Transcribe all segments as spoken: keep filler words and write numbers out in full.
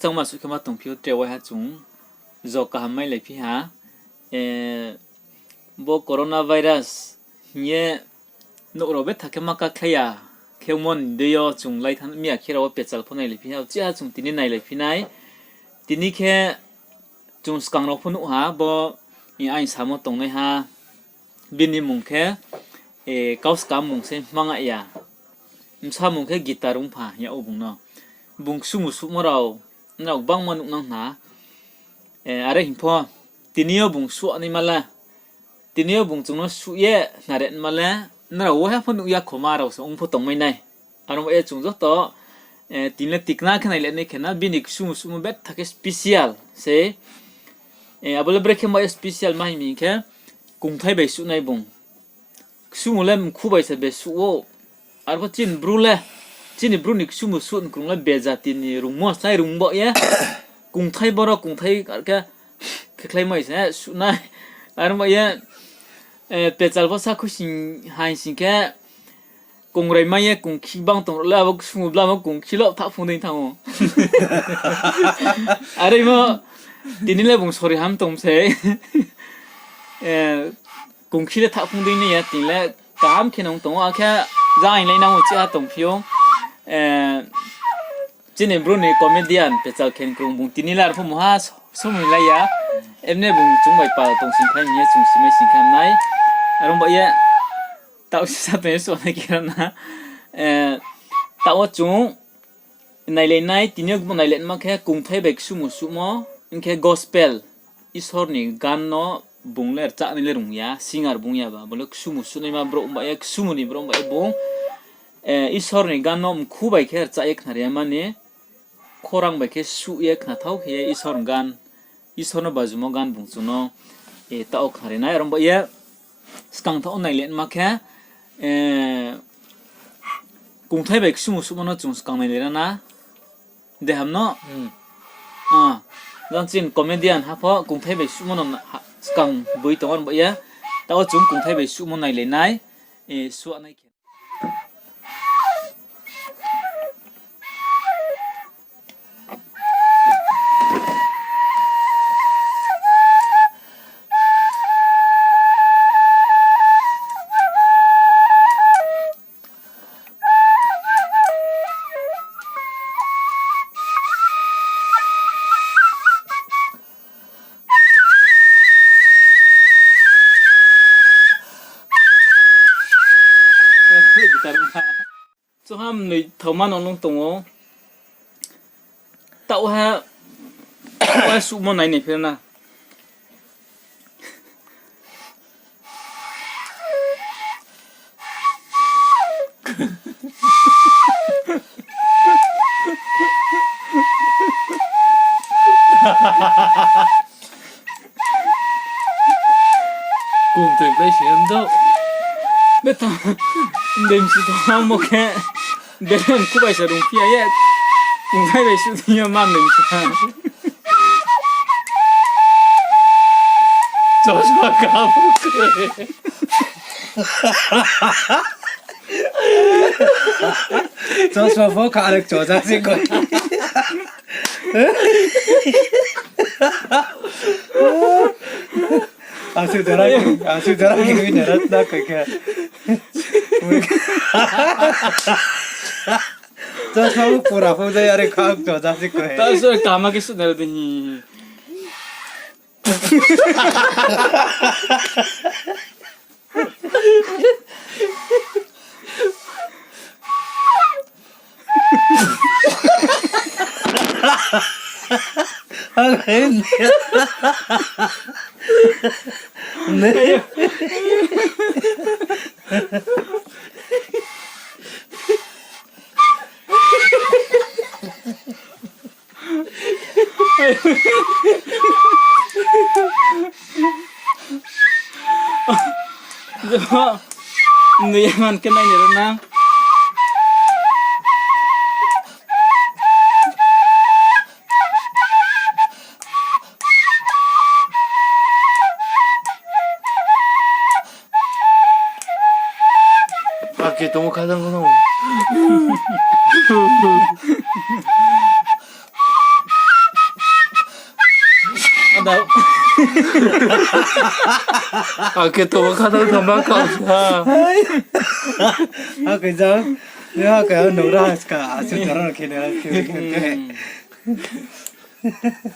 Tangma suh khe ma tongphi ou, tre waiha chung jo kaham mailaiphi ha. Bo coronavirus hing ye nouh rao betha khe ma kakhlai ya khe ongmo ni dei yo chung lai thanng mi ya khe rao wo pechal pho nailaiphi ha, uchih ha chung tini nailaiphi nai. Tini khe chung skang rao pho nuh ha, bo aini samo tongnaiha, bini mung khe, kau skam mung se Hmanga ya. Bsa mung khe Gita Rungpha hing yag ou bung no. Bung ksumu suhmo rao, nrao gbangma nuhnang khna. Are hing pho, tini yo bung suh naima le, tini yo bung chung no suh ye khnare naima le, nrao waiha pho nuh ya khoma rao se ong pho tongmai nai. Aro ba ye chung joto, tini le tikna khe naile nai khe na, bini ksumu suhmo betha khe special se. Abo le brekhe ba ye special ma hing mi khe, kungthai bai suh nai bung. Ksumu le mkhu bai se be suh ou. Arpho chini bru le, chini bru ni ksumu suh ni krung le be jati ni rungmo sai rung ba ye. Kungthai boro kungthai ar khe khekhlai mai se suh nai. Aro ba ye, pechal pho sa khuising haing sing khe, kongrai mai ye kungkhi bang tong rao le abo ksumu blamo kungkhi lo thahphung dei thanng ou. Are mo, tini le bung sori ham tong se. Kungkhi le thahphung dei nai ya, tini le kaham khe nung tong ou, akhe jang lai nang uchih ha tongphi ou. Chini bru ni comedian pechal khe krung bung tini le arpho mungha somoi lai ya. Emne bung chung bai pal tong sing khe hing ye chung simai sing khe nai. Aro ba ye, taoh sisa tong ye suh nai khe na. Taoh wo chung nailai nai, tini yo bo nailai ma khe kungthai bai ksumu suhmo, hing khe gospel, Isor ni gan no bung le rchah nai le rung ya, singer bung ya ba, bo le ksumu suh naima brouh ba ye, ksumu ni brouh ba ye bung, Isor ni gan no mkhu bai khe rchah ye khnari ya mani, khorang bai khe suh ye khnathao khe ye Isor ni gan, Isor no bajumo gan bung chung no, taoh wo khnari nai. Aro ba ye, skang thaoh wo nailai ma khe, kungthai bai ksumu suhmo no chung skang nailai ra na. Deham no? Jang chini comedian ha pho kungthai bai suhmo no skang boi tong ou ba ye. Taoh wo chung kungthai bai suhmo nailai nai. Suh nai khe. Chungha mnoi thaoma no nung tong ou. Taoh ha, taoh ha suhmo nai nai phi ra na. Kungthai bai se mdo. Betha, mdei msu tongmo khe, bere mkhu bai se rungphi ya ye. Kungthai bai suh thing yo ma mdei msu ha. Chosma kaham khe. Chosma pho kha arek choja se koi. Asuh jora, asuh jora khe wi nara na koi khe. Chosma bo pura pho jai are khang choja se koi. Ta so kama khe suh nara de ni. Jepho, nung ye man khe nai ni ro na. Ake tongmo kha jang no. Akhe tongmo kha tang tongma kau sa. Akhe jang, ya khe nung ra ska, asu tara khe na khe.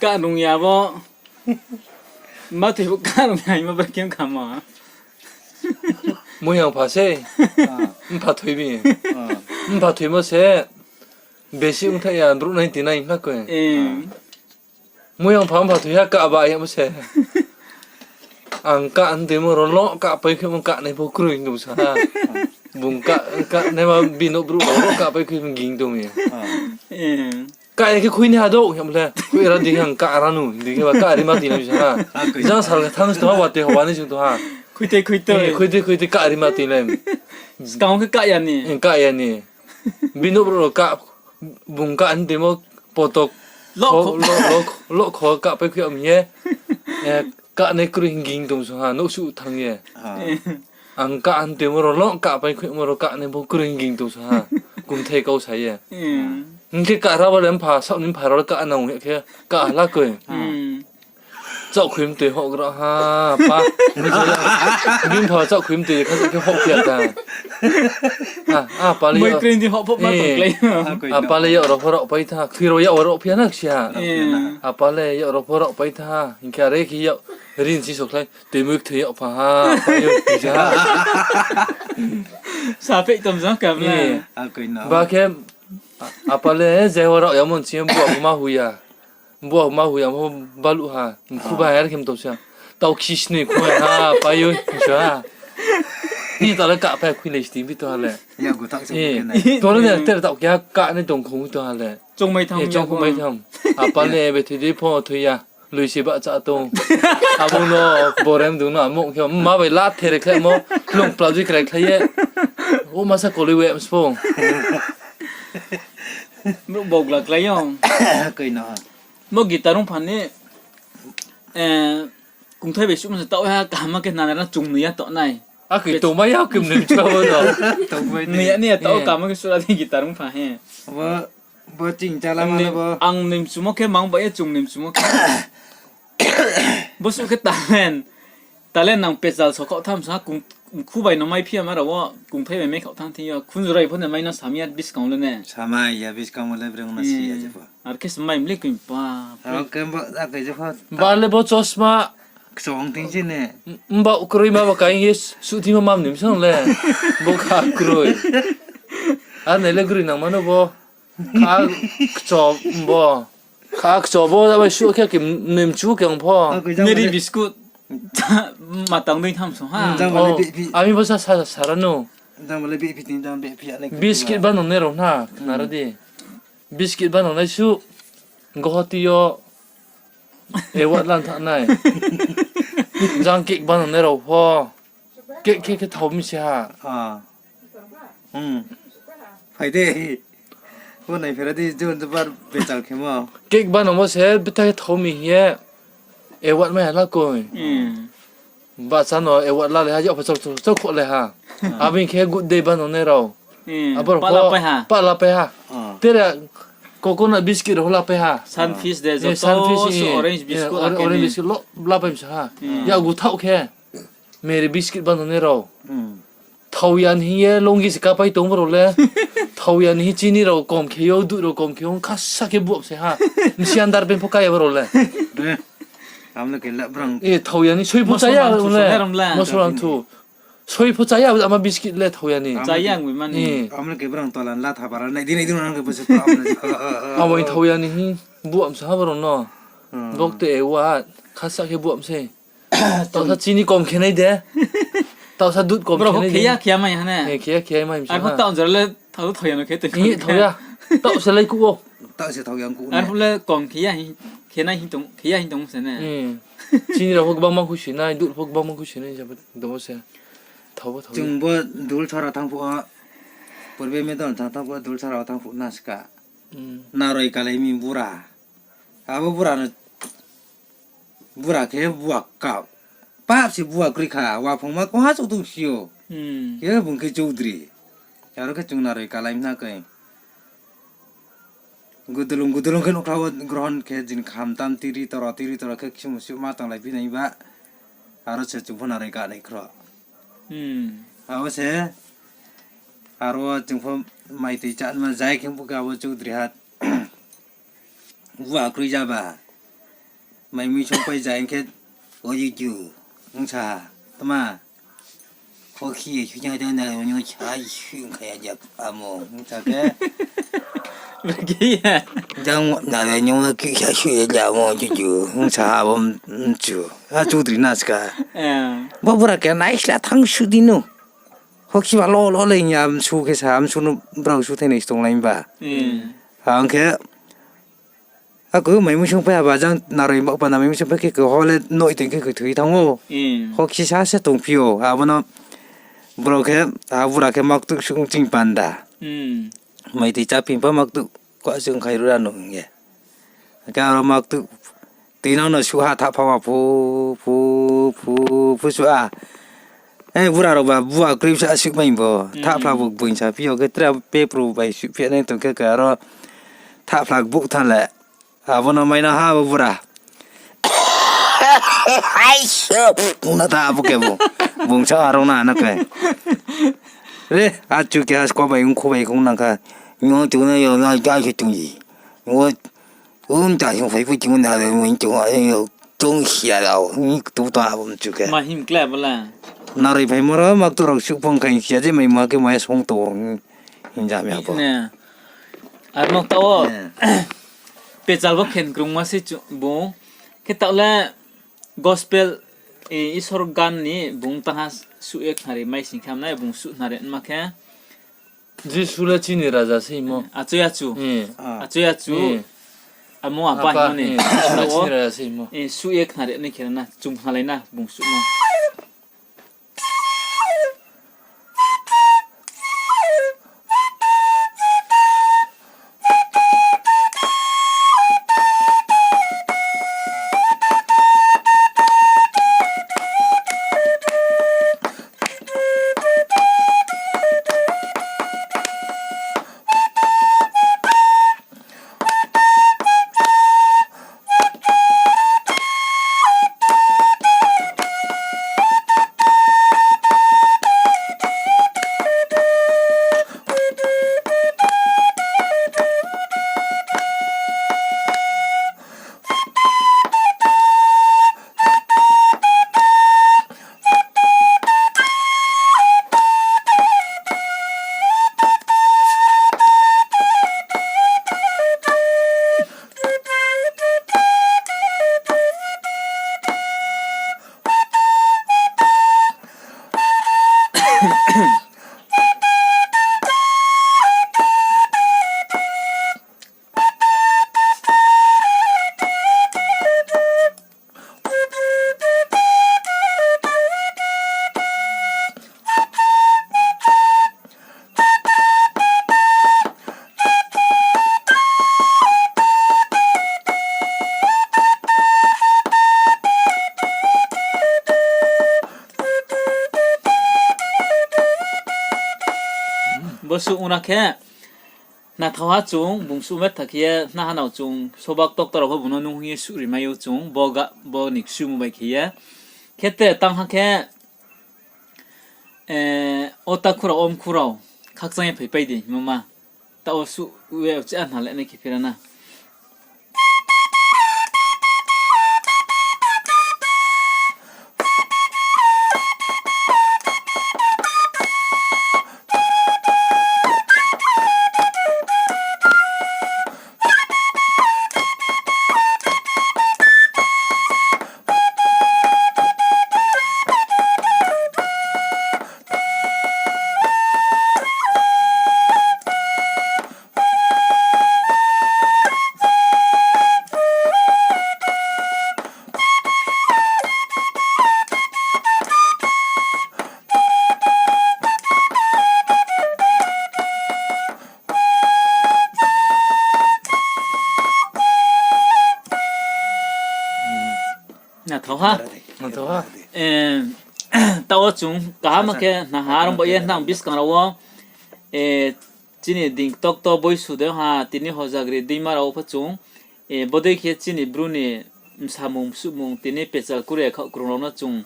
Ka nung ya bo. Ma thoi bo ka nung ya ma ba khe kamo. Muiang pha se. Mpha thoi bi. Mpha thoimo se. Besi ongthai ya, brouh nai ti nai na koi. Muiang pha mpha thoi ha ka ba ya mo se. Ang ka ntoimo rao lo ka pai khe mo ka nai pho kroi hing tong sa ha. Bung ka, ka nai ma bino brouh rao lo ka pai khe mo ging tong mi. Ka ya khe khui ni ha do, ya mo le. Khui ra di ang ka ra nu, di khe ba ka ri ma ti nai sa ha. Jang sal khe thang sto ha, wa te ha, wa ni sung to ha. Khuitei, khuitei. Khuitei, khuitei, ka ri ma ti nai. Skang khe ka ya ni. Ka ya ni. Bino brouh rao ka, bung ka ntoimo poto. Lo kho, lo, lo, lo kho ka pai khui mi ye. Ka nai kroi hing ging tong sa ha, nouhsuh thang ye. Ang ka ntoimo rao lo ka pai khui mo rao ka nai pho kroi hing ging tong sa ha. Kumthai kau sa ye. Hing khe ka ra ba le mpha, saoh ni mpha rao le ka nang ya khe, ka la koi. Chaohkhui mtoi hogra ha, pa. Bini pha chaohkhui mtoi kha khe hoh phi ya ta. Apa le, apa le yak rao pho rao pai tha, kthoi rao yak rao phi ya na ksia. Apa le yak rao pho rao pai tha, hing khe are khe yak rin si sokhlai, tei mui kthoi yak pha ha, pa yo kisa. Sa phe tom jang ka bla. Ba khe, apa le, je rao ya mon si, bua ma hu ya. Bua ma hu ya mo baluh ha, mkhu ba ha, khe mtau sa. Tau khisnoi khu ha, pa yo, sa. Ni ta le ka pai khui le sti bi to ha le. Toro ne ter tau khe ka ne tong khu to ha le. Chongmai tham. Apa le be thoi di pho thoi ya. Lui se ba cha tong. Abo no borem dung no amo khe ma bai la there khe mo. Long pla di krai khlai ye. O masa koloi we mspo. Brouh bogla klái yo. Koi no. Mo guitar ong pha ni, kungthai bai suh mo se taoh ha, kaham khe nana ra chung nui ya taoh nai. Akhe tongmai ya khe mnoi mchu abo no. Nui ya ni ya taoh kaham khe suh ra di guitar ong pha he. Bo, bo ching chala ma le bo. Ang nui mchumo khe mang bai ye chung nui mchumo khe. Bo suh khe talent. Talent nang pechal sokhaoh tham sa, kung-, mkhu bai no mai phi ya ma rao wo, kungthai bai mai khaoh tham thing yo, khunju rai pho ne mai no samai ya buskang le ne. Samai ya buskang le breng no si ya je pho. Ar khe smai mle koi pa. Aro khe bo, a khe je pho. Ba le bo chosma. Kchong thing si ne. Mba kroi ma ba kaing ye suh thing ma mam nim sang le. Bo kha kroi. Ar nai le kroi nang ma no bo. Kha kcho bo. Kha kcho bo, bai suh khe khe mnoi mchu khe ong pho. Neri biscuit. Ma tang dei tham song ha. Ami bo sa, sa, sa ra no. Biscuit ba nongnai rao na, khna ra di. Biscuit ba nongnai suh. Guwahati yo. Award lan thanng nai. Jang cake ba nongnai rao pho. Cake khe khe thao mi se ha. Phai de. Bo nai phera di, jon bar bechal khemo. Cake ba nongmo se bethai thao mi hing ye. Award mai ha la koi. Bahcha no award la le ha, yak pha chok chok chok kho le ha. Abo hing khe good day ba nongnai rao. Abo rao pho pahla pai ha. Tere coconut biscuit rao la pai ha. Sunfish de, sunfish, orange biscuit, orange biscuit lo la pai mi se ha. Yakgu thaoh khe. Meri biscuit ba nongnai rao. Thao ya ni hing ye longi se kapai tong bo rao le. Thao ya ni hing chini rao kom khe yo, dut rao kom khe yo, khasa khe buap se ha. Msi andar pen pho ka ya bo rao le. Thao ya ni soi pho cha ya le. Mosla thu. Soi pho cha ya, ama biscuit le thao ya ni. Amo le khe brang tola latha bara nai di nai di nang khe bo se. Abo ni thao ya ni hing buap se ha bo rao no. Bok te wa khasa khe buap se. Taohsa chini kom khe nai de. Taohsa dut kom khe nai de. Khe ya, khe ya mai ha ne. Khe ya, khe ya mai ha. Arphuh taoh jora le thao, thao ya no khe tong. Thao ya. Taoh se lai kuh o. Taoh se thao ya kuh. Arphuh le kom khe ya hing, khe nai hing tong, khe ya hing tong se ne. Chini rao pho gbangma khusi nai, dut pho gbangma khusi nai, jabo se. Thao bo thao. Chung bo dul sara thanng phuh o. Purbe medal thanng phuh o, dul sara thanng phuh na ska. Naroi kalai mi bura. Abo bura no Bura khe bua kau. Pap se bua kroi kha, waphangma koha chouh tong si ou. Khe bung khe choudri. Aro khe chung naroi kalai mna khe. Gudulung gudulung khe nuhkha wo grohon khe jini kham tam tiri toro tiri toro khe ksumu suh ma tanglai phi nai ba. Aro se chung pho naroi ka nai khro. Abo se aro chung pho mai tui chá ma zai khe phuh khe abo Chaudhuri ha. Bua kroi ja ba. Mai mui songpai ja hing khe, o juju, ong sa ha, tma. Khokhi ye suja da na, o nyo sa, su kha ya ja, amo, ong sa khe. Jang na le nyo ki sa su ya ja, amo, juju, ong sa ha, abo, mchu. A Chaudhuri na ska. Bo bura khe nai sla thang su di no. Khokhi ba lo lo le hing ya, msu khe sa, msu no brao su thai nai stong lai ba. Ang khe, Aku mai mui songpai ha ba jang naroi ba pa na mai mui songpai khe kho le noi tong khe kthoi thanng ou. Khokhi sa se tongphi ou. Abo no bura khe, a bura khe maktuh sung ching panda. Mai tui chá phi pa maktuh kua sung khai ru ra no hing ye. Khe aro maktuh tui nang no suh ha thahphla wa phu, phu, phu, phu suh a. E, bura rao ba bua kroi sa suh mai bo. Thahphla bo gboing sa phi yo khe tre pepru bai suh phi nai tong khe khe aro thahphla gbuh thanng le. Abo no mai na ha bo bura. Hai so, ong na ta abo khe bo. Bung sa aro na na khe. Re, achu khe ha sko bai ongkho bai kong nang kha. Nyo tu na yo na ja se tung yi. Wo, um ta sung phai phu chung na le mo chung a yo tong sia rao. Ni tu ta abo mchu khe. Ma him kla bala. Naroi phaimo rao maktuh rao suh phong khai sia je mai ma khe mai song to. Hing ja mi abo. Ar no ta wo. Pechal bo khen krungma se chu bung. Khe taoh le gospel, Isor gan ni bung tangha suh ye khnari mai sing khe hamnai bung suh khnari ma khe. Jisu le chini raja se himo. Achoi achu. Achoi achu. Amo apa himo ni. Jisu le chini raja se himo. Suh ye khnari ni khe na chung khnalai na bung suh no. Bo suh ong na khe, nathao ha chung, bung suh met tha khe ye, naha nao chung, sobak tokto rao pho bung no nung hing ye suh ri mai ou chung, bo ga, bo ni ksumu bai khe ye. Khe tre tang ha khe, o takhu rao, o mkhu rao, khakchang ye phaipai di, mama. Taoh wo suh ye, uchih a hna le nai khe phira na. Nathao ha. Taoh wo chung kaham khe naha rong ba ye nang buskang rao wo, Chini ding ktokto boisu de ha, tini hojagri deima rao pho chung, bodei khe chini Bru ni bsamung msuhmung tini pechal kuria khaoh krung rao no chung,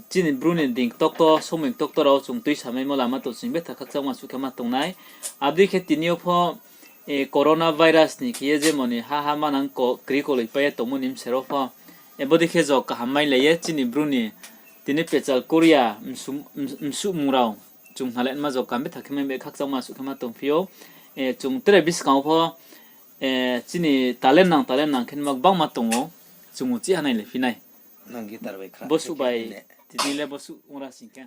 chini Bru ni ding ktokto, somoi ktokto rao chung tuisamaimo lama tong sing betha khakchangma suh khe ma tongnai. Abo dei khe tini yo pho, coronavirus ni khe ye jemon ni ha ha manang kri koloi pai ye tongmo ni bsero pho, bodei khe jo kaham mailai ye chini Bru ni tini pechal kuria msuhmung rao chung hnalai ma jo kaham betha khe mai bai khakchangma suh khe ma tongphi ou. Chung tre buskang wo pho, chini talent nang talent nang khe ma gbangma tong ou, chung uchih ha nailai phi nai. Bosuh bai tini le bosuh ongra sing khe.